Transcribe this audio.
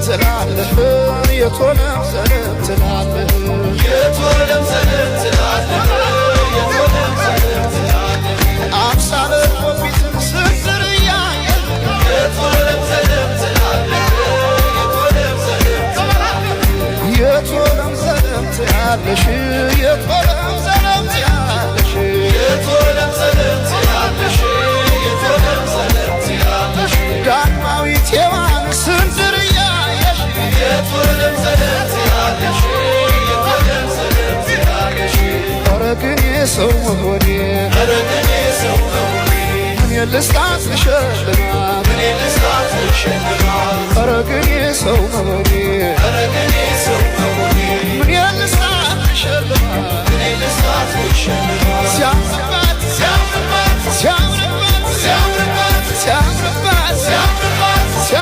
ትላለህ? የቶለም ዘለም ትላለህ? የቶለም ዘለም ትላለህ? የቶለም ዘለም ትላለህ? አምሳለ ፊትን ስንዝር እያየህ የቶለም ዘለም ትላለህ? የቶለም ዘለም ትላለህ? የቶለም ዘለም ትያለሽ? የቶለም ዘለም ትያለሽ? የቶለም ዘለም ትያለሽ? የቶለም ዘለም ትያለሽ? ዳግማዊት ሔዋን ስንዝር እያየሽ የቶለም ዘለም ትያለሽ? የቶለም ዘለም ትያለሽ? ኧረ ግን የሰው መሆኔ፣ ኧረ ግን የሰው መሆኔ፣ ምን ልስጣት ልሸልማት? እኔ ልስጣት ልሸልማት? ኧረ ግን የሰው መሆኔ።